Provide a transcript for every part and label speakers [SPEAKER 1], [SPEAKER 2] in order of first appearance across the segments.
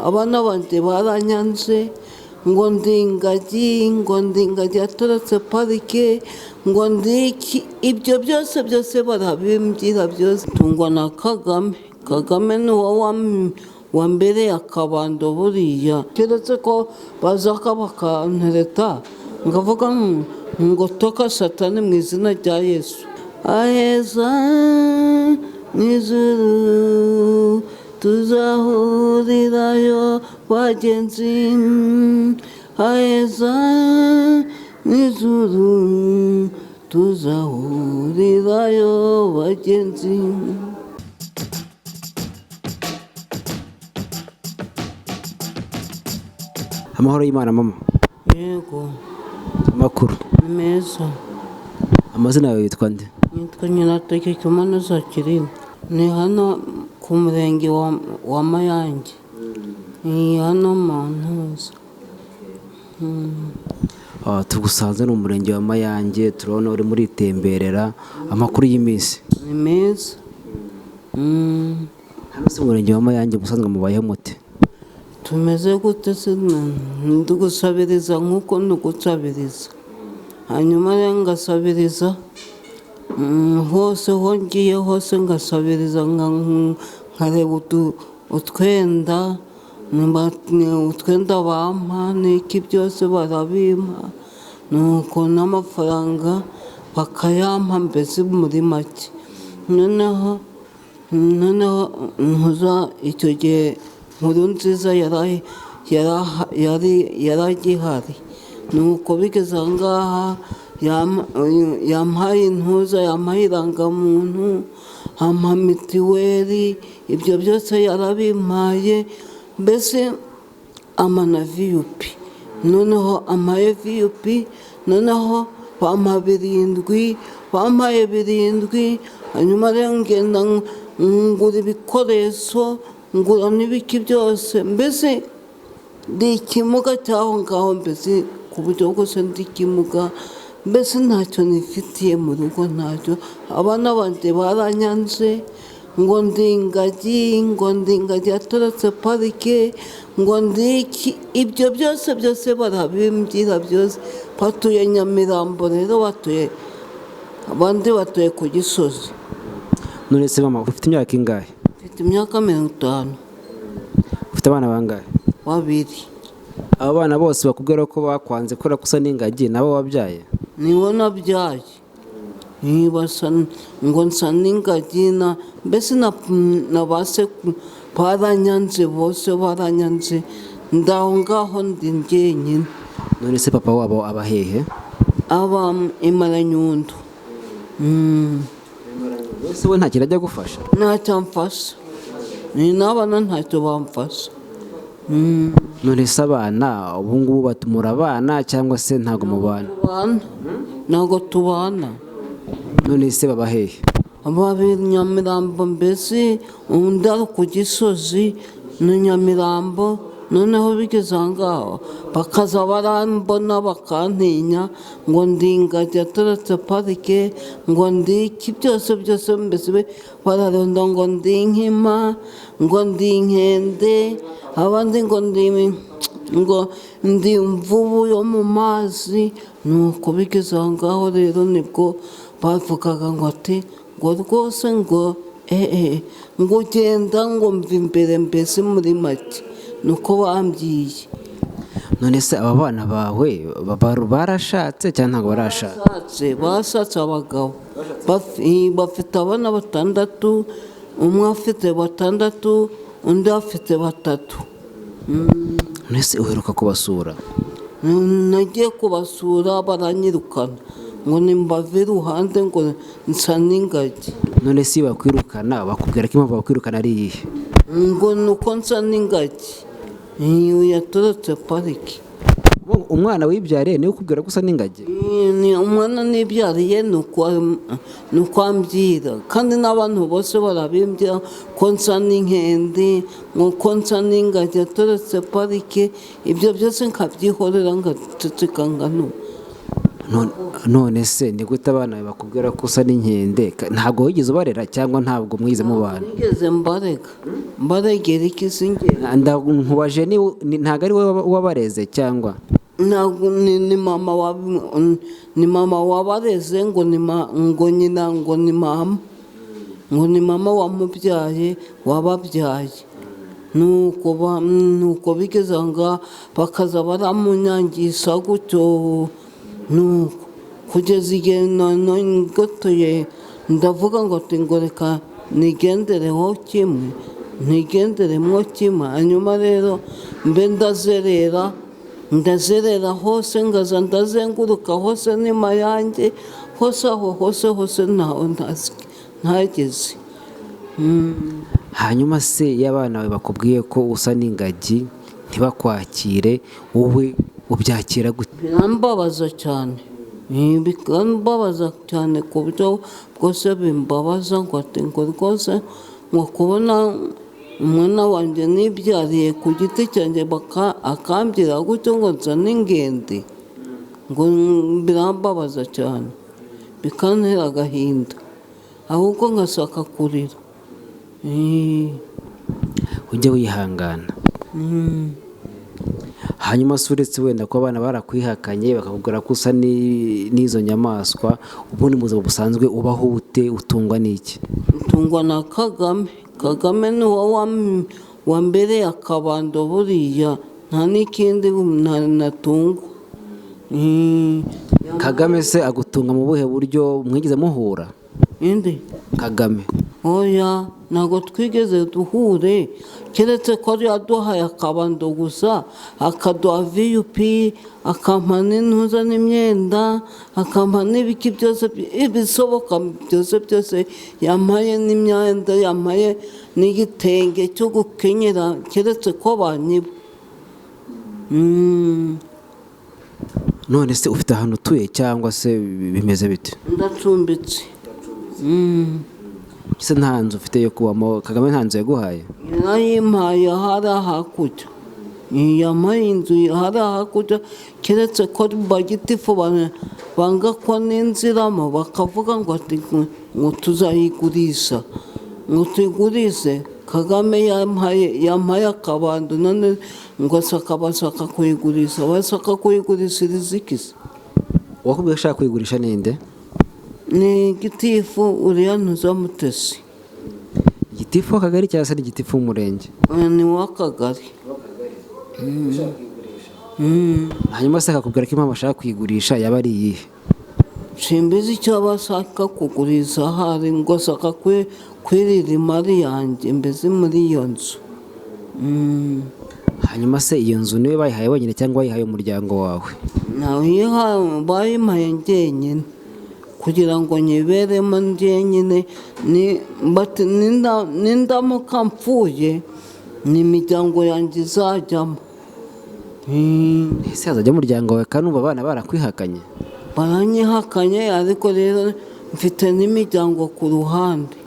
[SPEAKER 1] Abana banjye baranyanze ngo ndi ingagi, ngo ndi ingagi yatorotse parike, ngo ndi iki, ibyo byose byose barabimbwira byose. Tungwa na Kagame, Kagame ni wo wambereye akabando buriya, keretse ko bazaka bakantereta ngavuga ngo toka satani mu izina rya Yesu. Aheza mu ijuru tuzahurirayo bagenzi, aheza mu ijuru tuzahurirayo bagenzi.
[SPEAKER 2] Amahoro y'Imana mama.
[SPEAKER 1] Yego.
[SPEAKER 2] Amakuru?
[SPEAKER 1] Ni meza.
[SPEAKER 2] Amazina yawe witwa nde?
[SPEAKER 1] Nitwa Nyirategekimana Jacqueline, ni hano ku murenge wa Mayange, ni hano mu ntuza.
[SPEAKER 2] Tugusanze ni umurenge wa Mayange, turabona urimo uritemberera. Amakuru y'iminsi?
[SPEAKER 1] Ni meza.
[SPEAKER 2] Hano si umurenge wa Mayange, ubusanzwe mubayeho mute?
[SPEAKER 1] Tumeze gute se? Ndugusabiriza nk'uko ndugusabiriza, hanyuma rero ngasabiriza hose, ho ngiye hose ngasabiriza, nkareba utwenda, utwenda bampa n'iki byose barabimpa, nuko n'amafaranga bakayampa, mbese muri make. Noneho ntuza icyo gihe Nkurunziza yaragihari, nuko bigeze aha ngaha yampaye intuza, yampaye irangamuntu, ampa mitiweli, ibyo byose yarabimpaye, mbese ampa na viyupi. Noneho ampaye viyupi, noneho bampa 7, bampaye 7, hanyuma rero ngenda ngura ibikoresho, ngura n'ibiki byose, mbese ndi ikimuga cy'aho ngaho, mbese ku buryo bwose ndi ikimuga, mbese ntacyo nifitiye mu rugo, ntacyo. Abana banjye baranyanze ngo ndi ingagi, ngo ndi ingagi yatorotse parike, ngo ndi iki, ibyo byose byose barabimbwira byose. Batuye Nyamirambo rero, batuye abandi batuye ku Gisozi.
[SPEAKER 2] None se mama, ufite imyaka ingahe?
[SPEAKER 1] Mfite imyaka 50.
[SPEAKER 2] Ufite abana bangahe?
[SPEAKER 1] 2.
[SPEAKER 2] Abo bana bose bakubwira ko bakwanze kubera ko usa n'ingagi, nabo wabyaye?
[SPEAKER 1] Nibo nabyaye. Basa ngo nsa n'ingagi, mbese na ba sekuru baranyanze, bose baranyanze, ndaho ngaho ndi njyenyine.
[SPEAKER 2] None se papa wabo aba hehe?
[SPEAKER 1] Aba i Maranyundo.
[SPEAKER 2] Ese we nta kintu ajya gufasha?
[SPEAKER 1] Ntacyo amfasha, ni n'abana ntacyo bamfasha.
[SPEAKER 2] None se abana ubu ngubu murabana cyangwa se ntabwo mubana?
[SPEAKER 1] Ntabwo tubana.
[SPEAKER 2] None se baba hehe?
[SPEAKER 1] Baba i Nyamirambo, mbese undi ari ku Gisozi ni Nyamirambo. Noneho bigeze aho ngaho bakaza barambona bakantinya ngo ndi ingagi yatorotse parike, ngo ndi iki, byose byose, mbese bararonda ngo ndi inkima, ngo ndi inkende, abandi ngo ndi imvubu yo mu mazi. Nuko bigeze aho ngaho rero nibwo bavugaga ngo ati ngo rwose ngo ngo ugenda ngo mva imbere, mbese muri make nuko bambwiye.
[SPEAKER 2] None se aba bana bawe barashatse cyangwa ntabwo barashaka?
[SPEAKER 1] Bashatse abagabo, bafite abana 6, umwe afite 6, undi afite 3.
[SPEAKER 2] None se uheruka kubasura?
[SPEAKER 1] Nagiye kubasura baranyirukana ngo nimbave iruhande ngo nsa n'ingagi.
[SPEAKER 2] None se iyo bakwirukana bakubwira ko impamvu bakwirukana ari iyihe?
[SPEAKER 1] Ngo nuko nsa n'ingagi iyo yatorotse parike.
[SPEAKER 2] Umwana wibyariye niwe ukubwira ko usa n'ingagi?
[SPEAKER 1] Ni umwana nibyariye nuko ambwira, kandi n'abantu bose barabimbwira ko nsa n'inkende, ngo ko nsa n'ingagi yatorotse parike, ibyo byose nkabyihorera ngaceceka nkanuma.
[SPEAKER 2] None se ni gute abana bawe bakubwira ko usa n'inkende? Ntabwo wigeze ubarera cyangwa ntabwo mwize mubana?
[SPEAKER 1] Nigeze mbarega? Mbaregera iki se njye?
[SPEAKER 2] Nkubaje, ntabwo ari wowe wabareze cyangwa?
[SPEAKER 1] Ntabwo, ni mama wabareze, ngo ni ngo nyina, ngo ni mama, ngo ni mama wamubyaye, wababyaye. Nuko bigeze aho ngaho bakaza baramunyangisha gutyo. Nuko kugeza igihe ngotoye, ndavuga ngo ati ngo reka nigendereho kimwe, nigenderemo kimwe. Hanyuma rero mbe ndazerera, ndazerera hose, ngaza ndazenguruka hose n'Imayange hose, aho hose hose ntaho ntageze.
[SPEAKER 2] Hanyuma se iyo abana bawe bakubwiye ko usa n'ingagi ntibakwakire, wowe ubyakira gute?
[SPEAKER 1] Birambabaza cyane. Bikambabaza cyane ku buryo bwose bimbabaza, ngo ati ngo rwose ngo kubona umwana wanjye nibyariye ku giti cyanjye akambwira gutyo ngo nzane ingende, ngo birambabaza cyane, bikantera agahinda, ahubwo nkashaka kurira.
[SPEAKER 2] Ujye wihangana. Hanyuma se uretse wenda ko abana barakwihakanye bakakubwira ko usa n'izo nyamaswa, ubundi mu buzima busanzwe ubaho ute? Utungwa n'iki?
[SPEAKER 1] Ntungwa na Kagame. Kagame ni wo wambereye akabando buriya, nta n'ikindi natungwa.
[SPEAKER 2] Kagame se agutunga mu buhe buryo? Mwigeze muhura?
[SPEAKER 1] Inde?
[SPEAKER 2] Kagame.
[SPEAKER 1] Oya, ntabwo twigeze duhure, keretse ko yaduhaye akabando gusa, akaduha VUP, akampa n'intuza n'imyenda, akampa n'ibiki byose ibisoboka byose byose yampaye, n'imyenda yampaye, n'igitenge cyo gukenyera, keretse ko banyiba.
[SPEAKER 2] None se ufite ahantu utuye cyangwa se bimeze bite?
[SPEAKER 1] Ndacumbitse.
[SPEAKER 2] Se nta nzu ufite yo kubamo? Kagame nta nzu yaguhaye?
[SPEAKER 1] Yarayimpaye hariya hakurya, yampaye inzu hariya hakurya, keretse ko bagitifu banga ko ninziramo, bakavuga ngo ati ngo tuzayigurisha, ngo tuyigurishe. Kagame yampaye akabando, none ngo bashaka kuyigurisha, bashaka kuyigurishiriza iki se?
[SPEAKER 2] Uwakubwiye ko ashaka kuyigurisha ninde?
[SPEAKER 1] Ni gitifu uriya Ntuzamutesi.
[SPEAKER 2] Gitifu w'akagari cyangwa se ni gitifu w'umurenge?
[SPEAKER 1] Oya, ni uw'akagari.
[SPEAKER 2] Hanyuma se akakubwira ko impamvu ashaka kuyigurisha yaba ari iyihe?
[SPEAKER 1] Simbizi icyo bashaka kugurisha ahari, ngo ashaka kwirira imari yanjye mbese muri iyo nzu.
[SPEAKER 2] Hanyuma se iyo nzu niwe bayihaye wenyine cyangwa bayihaye umuryango wawe?
[SPEAKER 1] Nayihawe, bayimpaye njyenyine kugira ngo nyiberemo njyenyine, bati nindamuka mpfuye ni imiryango yanjye izajyamo.
[SPEAKER 2] Ese hazajya umuryango wawe kandi numva abana barakwihakanye?
[SPEAKER 1] Baranyihakanye, ariko rero mfite n'imiryango ku ruhande.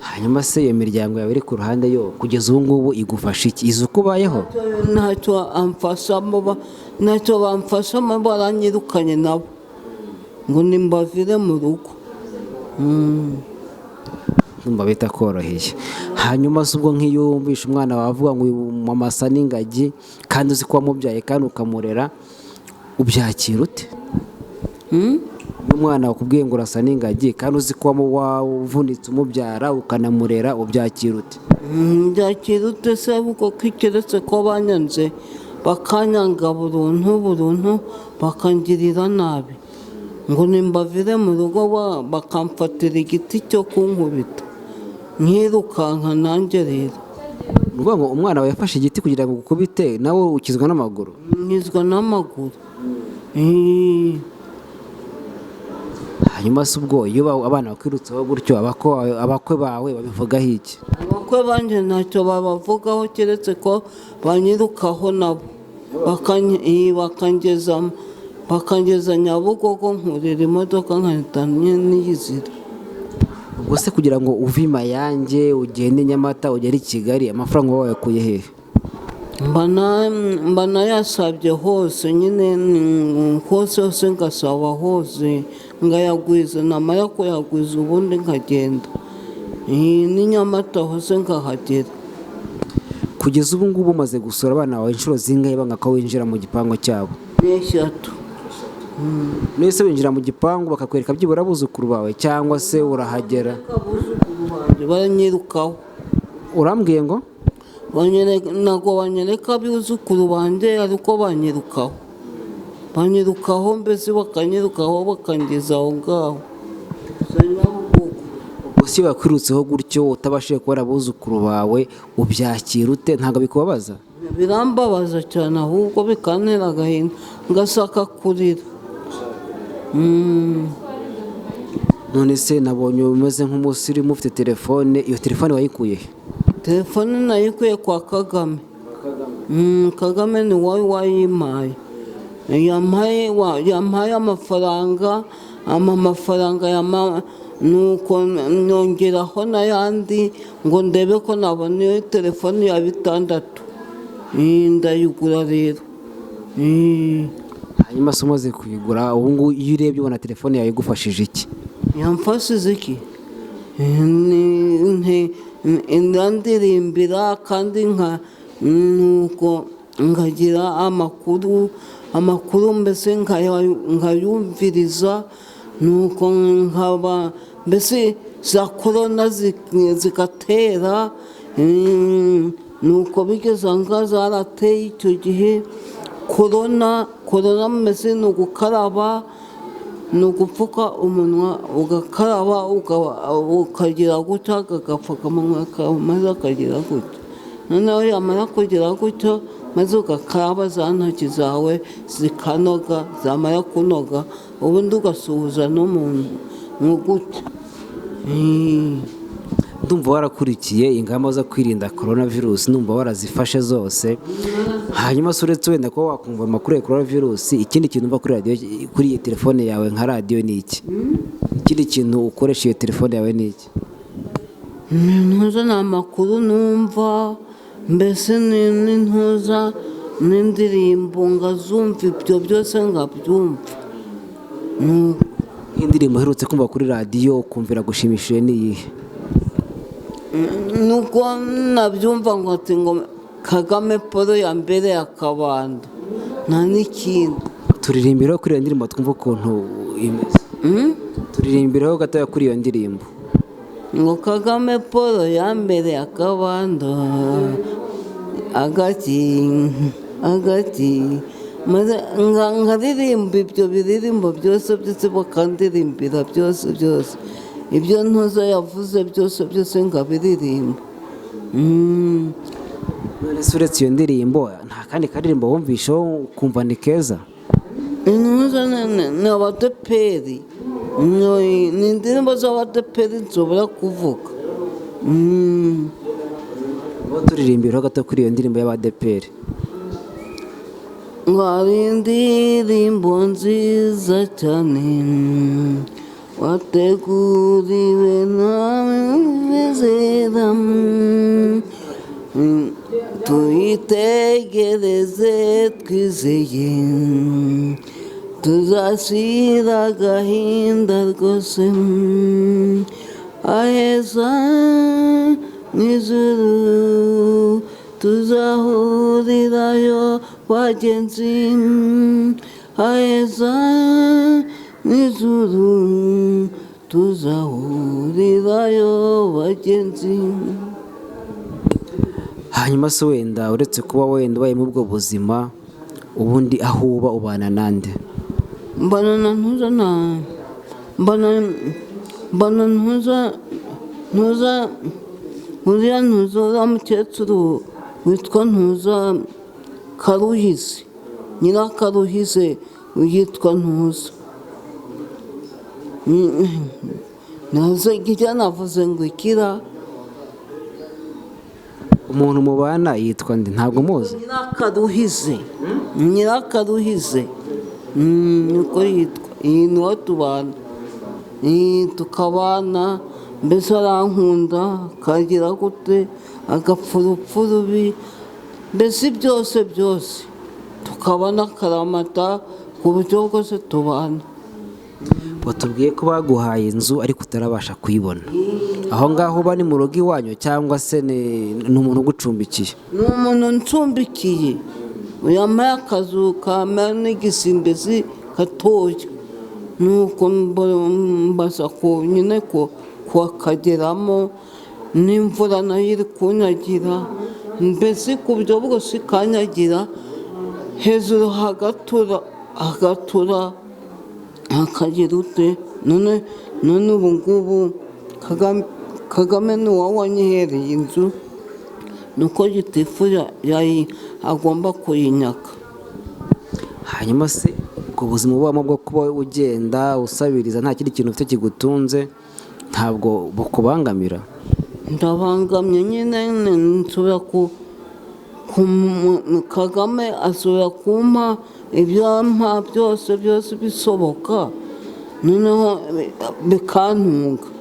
[SPEAKER 2] Hanyuma se iyo miryango yawe iri ku ruhande yo kugeza ubu ngubu igufasha iki? Izi uko ubayeho?
[SPEAKER 1] Ntacyo amfashamo, ntacyo bamfashamo, baranyirukanye nabo ngo nimbavire mu rugo.
[SPEAKER 2] Ndumva bitakoroheye. Hanyuma se ubwo nk'iyo wumvishe umwana wawe avuga ngo uyu mama asa n'ingagi, kandi uzi ko wamubyaye kandi ukamurera, ubyakira ute? Iyo umwana wakubwiye ngo urasa n'ingagi kandi uzi ko wavunitse umubyara ukanamurera, ubyakira ute?
[SPEAKER 1] Byakira ute se kuko keretse ko banyanze, bakanyanga burundu burundu, bakangirira nabi ngo nimbavire mu rugo, bakamfatira igiti cyo kunkubita, nkirukanka nanjye rero.
[SPEAKER 2] Ni ukuvuga ngo umwana wawe yafashe igiti kugira ngo agukubite, nawe ukizwa n'amaguru?
[SPEAKER 1] Nkizwa n'amaguru.
[SPEAKER 2] Hanyuma se ubwo iyo abana bakwirutseho gutyo, abakwe bawe babivugaho iki?
[SPEAKER 1] Abakwe banjye ntacyo babavugaho, keretse ko banyirukaho nabo bakangeza Nyabugogo, nkurira imodoka nkahita niyizira.
[SPEAKER 2] Ubwo se kugira ngo uve i Mayange ugende Nyamata ugere i Kigali, amafaranga uba wayakuye hehe?
[SPEAKER 1] Mba nayasabye hose nyine, hose hose ngasaba hose ngayagwiza, namara kuyagwiza ubundi nkagenda. N'i Nyamata hose nkahagera.
[SPEAKER 2] Kugeza ubu ngubu umaze gusura abana bawe inshuro zingahe banga ko winjira mu gipangu cyabo?
[SPEAKER 1] Ni 3.
[SPEAKER 2] Nese winjira mu gipangu bakakwereka byibura abuzukuru bawe cyangwa se urahagera?
[SPEAKER 1] Abuzukuru banjye baranyirukaho.
[SPEAKER 2] Urambwiye ngo?
[SPEAKER 1] Ntabwo banyereka abuzukuru banjye, ariko banyirukaho. Banyirukaho mbese bakanyirukaho bakangeza aho ngaho.
[SPEAKER 2] Ubwo bakwirutseho gutyo utabashije kubona abuzukuru bawe, ubyakira ute? Ntabwo bikubabaza?
[SPEAKER 1] Birambabaza cyane, ahubwo bikantera agahinda ngasaka kurira.
[SPEAKER 2] None se nabonye umeze nk'umusirimu ufite telefone, iyo telefone wayikuye he?
[SPEAKER 1] Telefone nayikuye kwa Kagame. Kagame ni wowe wayimpaye. Yampaye amafaranga, ampa amafaranga nuko nyongeraho n'ayandi ngo ndebe ko nabona iyo telefone ya 6. Ndayigura rero.
[SPEAKER 2] Hanyuma se umaze kuyigura ubu ngubu iyo urebye ubona telefone yawe igufashije iki?
[SPEAKER 1] Yamfashije iki? Ndandirimbira kandi nuko nkagira amakuru mbese nkayumviriza, nuko nkaba mbese za korona zigatera, nuko bigeze nga zarateye icyo gihe korona mbese ni ugukaraba, ni ugupfuka umunwa ugakaraba, ukagira gutya, agapfukamunwa maze akagira gutya, noneho yamara kugira gutyo maze ugakaraba za ntoki zawe zikanoga, zamara kunoga ubundi ugasuhuza n'umuntu ni gutya.
[SPEAKER 2] Ndumva warakurikiye ingamba zo kwirinda korona virusi, ndumva warazifashe zose. Hanyuma se uretse wenda kuba wakumva amakuru ya korona virusi, ikindi kintu umva kuri radiyo, kuri iyi telefone yawe nka radiyo ni iki? Ikindi kintu ukoresha iyo telefone yawe ni iki?
[SPEAKER 1] Ntuza ni amakuru numva, mbese n'intuza n'indirimbo ngazumva, ibyo byose ngabyumva.
[SPEAKER 2] Nk'indirimbo uherutse kumva kuri radiyo ukumva iragushimishije ni iyihe?
[SPEAKER 1] Nuko nabyumva ngo ati ngo Kagame Paul ya mbere ya Kabanda, nta n'ikindi.
[SPEAKER 2] Turirimbiraho kuri iyo ndirimbo twumva ukuntu imeze. Turirimbiraho gatoya kuri iyo ndirimbo.
[SPEAKER 1] Ngo Kagame Paul ya mbere ya Kabanda, agati agati, maze nkaririmba ibyo biririmbo byose byose, bakandirimbira byose byose, ibyo ntuza yavuze byose byose nkabiririmba.
[SPEAKER 2] None se uretse iyo ndirimbo nta kandi karirimbo wumvisheho ukumva ni keza?
[SPEAKER 1] Intuza ni abadeperi, ni indirimbo z'abadeperi nshobora kuvuga.
[SPEAKER 2] Ubu turirimbiraho gato kuri iyo ndirimbo y'abadeperi.
[SPEAKER 1] Ngo hari indirimbo nziza cyane wateguriwe nawe bizera, tuyitegereze twizeye, tuzashira agahinda rwose, aheza mw'ijuru tuzahurirayo bagenzi, aheza mw'ijuru tuzahurirayo bagenzi.
[SPEAKER 2] Hanyuma se wenda uretse kuba wenda ubaye muri ubwo buzima, ubundi aho uba ubana nande?
[SPEAKER 1] Mbana na ntuza na mbana ntuza ntuza uriya ntuza uriya mukecuru witwa ntuza Karuhize, Nyirakaruhize yitwa ntuza. Naze navuze ngo ikira.
[SPEAKER 2] Umuntu mubana yitwa nde? Ntabwo muzi?
[SPEAKER 1] Nyirakaruhize, Nyirakaruhize niko yitwa. Iyi niwo tubana, tukabana mbese arankunda, akagira gute, agapfa urupfu rubi, Mbese byose byose tukabona akaramata ku buryo bwose tubana.
[SPEAKER 2] Watubwiye ko baguhaye inzu ariko utarabasha kuyibona. Aho ngaho uba ni mu rugo iwanyu cyangwa se ni umuntu ugucumbikiye?
[SPEAKER 1] Ni umuntu ncumbikiye, yampaye akazu kamera n'igisimbezi gatoya, nuko mbasha nyine kukageramo, n'imvura nayo iri kunyagira, mbese ku buryo bwose ikanyagira, hejuru hagatura hagatura hakagira ute. None ubu ngubu Kagame ni wowe wanyihereye inzu, nuko gitifu agomba kuyinyaka.
[SPEAKER 2] Hanyuma se ubwo buzima ubamo bwo kuba ugenda usabiriza nta kindi kintu ufite kigutunze, ntabwo bukubangamira?
[SPEAKER 1] Ndabangamye nyine, nsubira ku Kagame asubira kumpa ibyampa byose byose bisoboka, noneho bikantunga.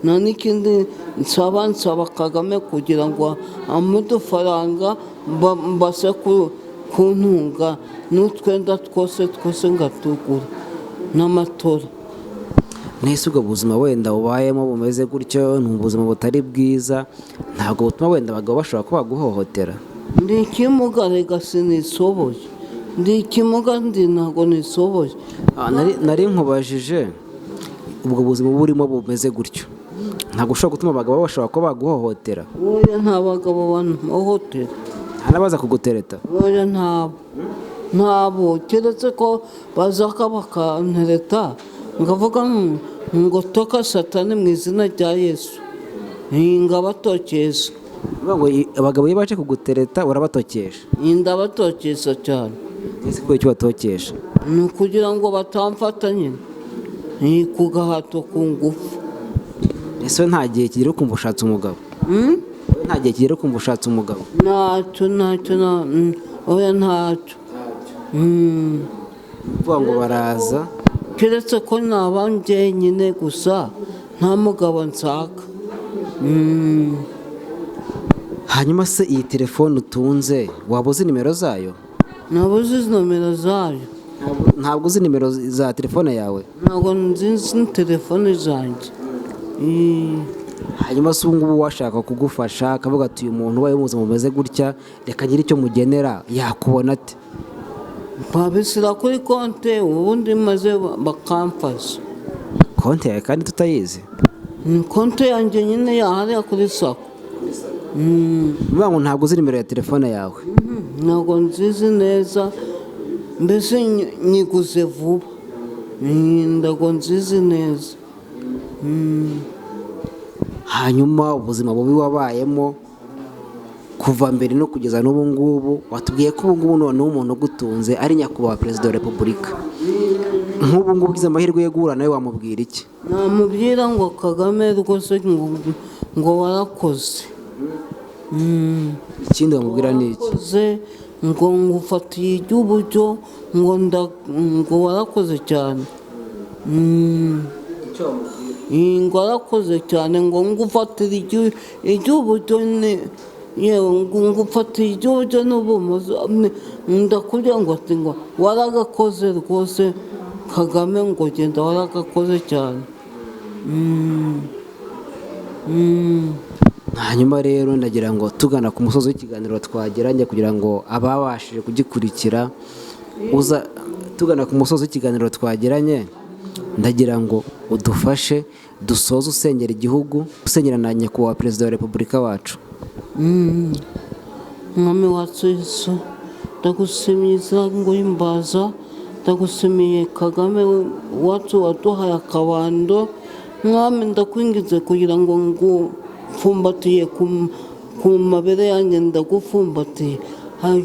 [SPEAKER 1] Nta n'ikindi nsaba Kagame kugira ngo ampe udufaranga mbashe kuntunga, n'utwenda twose twose ngatugura n'amatora.
[SPEAKER 2] Nese ubwo buzima wenda ubayemo bumeze gutyo, ni ubuzima butari bwiza, ntabwo butuma wenda abagabo bashobora kuba baguhohotera?
[SPEAKER 1] Ndi ikimuga rega sinisoboye, ndi ikimuga ndi ntabwo nisoboye.
[SPEAKER 2] Nari nkubajije ubwo buzima burimo bumeze gutyo, ntabwo ushobora gutuma abagabo bashobora kuba baguhohotera?
[SPEAKER 1] Oya, nta bagabo bamuhohotera.
[SPEAKER 2] Nta n'abaza kugutereta?
[SPEAKER 1] Oya, ntabo ntabo, keretse ko bazaka bakantereta ngavuga ngo toka satani mu izina rya Yesu, ngabatokeza.
[SPEAKER 2] Abagabo iyo baje kugutereta urabatokesha?
[SPEAKER 1] Ndabatokesha cyane.
[SPEAKER 2] Ese kubera icyo batokesha?
[SPEAKER 1] Ni ukugira ngo batamfata nyine, ni ku gahato, ku ngufu.
[SPEAKER 2] Ese nta gihe kigera ukumva ushatse umugabo? Nta gihe kigera ukumva ushatse umugabo?
[SPEAKER 1] Ntacyo ntacyo, oya ntacyo.
[SPEAKER 2] Uvuga ngo baraza?
[SPEAKER 1] Keretse ko naba njyenyine gusa, nta mugabo nshaka.
[SPEAKER 2] Hanyuma se iyi telefone utunze waba uzi nimero zayo?
[SPEAKER 1] Ntabwo uzi nomero zayo.
[SPEAKER 2] Ntabwo uzi nimero za telefone yawe?
[SPEAKER 1] Ntabwo nzi telefone zanjye.
[SPEAKER 2] Hanyuma se ubu ngubu washaka kugufasha akavuga ati uyu muntu ubaye ubuzima bumeze gutya, reka ngire icyo mugenera, yakubona ate?
[SPEAKER 1] Babishyira kuri konte ubundi maze bakamfasha.
[SPEAKER 2] Konte yawe kandi tutayizi?
[SPEAKER 1] Konte yanjye nyine yahariya kuri sako.
[SPEAKER 2] Bivuga ngo ntabwo uzi nimero ya telefone yawe?
[SPEAKER 1] Ntabwo nzizi neza, mbese nyiguze vuba, ntabwo nzizi neza.
[SPEAKER 2] Hanyuma ubuzima bubi wabayemo kuva mbere no kugeza n'ubu ngubu, watubwiye ko ubu ngubu noneho umuntu ugutunze ari nyakubahwa perezida wa repubulika. Nk'ubu ngubu ugize amahirwe yo guhura nawe wamubwira iki?
[SPEAKER 1] Namubwira ngo Kagame rwose ngo warakoze.
[SPEAKER 2] Ikindi wamubwira ni iki?
[SPEAKER 1] Warakoze, ngo ngufatiye iby'uburyo, ngo warakoze cyane. Ngo warakoze cyane, ngo ngufatire iby'uburyo, yewe ngufatiye iby'uburyo n'ubumoso, ndakubwira ngo ati ngo waragakoze rwose Kagame, ngo genda waragakoze cyane.
[SPEAKER 2] Hanyuma rero ndagira ngo tugana ku musozi w'ikiganiro twagiranye kugira ngo ababashije kugikurikira, uza tugana ku musozi w'ikiganiro twagiranye, ndagira ngo udufashe dusoze usengera igihugu, usengera na nyakubahwa perezida wa repubulika wacu.
[SPEAKER 1] Mwami wacu Yesu, ndagushimiye nguhimbaza, ndagushimiye Kagame wacu waduhaye akabando. Mwami ndakwinginze kugira ngo ngufumbatiye ku mabere yanjye, ndagufumbatiye.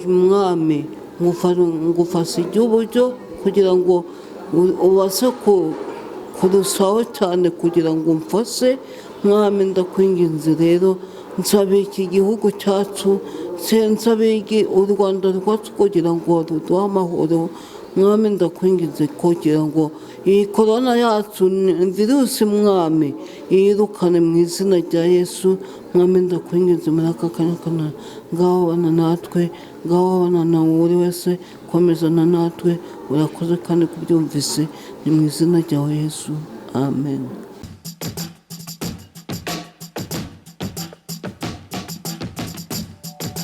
[SPEAKER 1] Mwami ngufashe iby'uburyo kugira ngo ubashe kurushaho cyane kugira ngo umfashe. Mwami ndakwinginze rero, nsabe iki gihugu cyacu, nsabe u Rwanda rwacu kugira ngo ruduhe amahoro. Mwami ndakwinginze kugira ngo iyi korona yacu virusi, Mwami yirukane mu izina rya Yesu. Mwami, ndakwinginze muri aka kanya kana, ngaho bana natwe, ngaho bana na buri wese, komezana natwe. Urakoze kandi kubyumvise, ni mu izina ryawe Yesu, amen.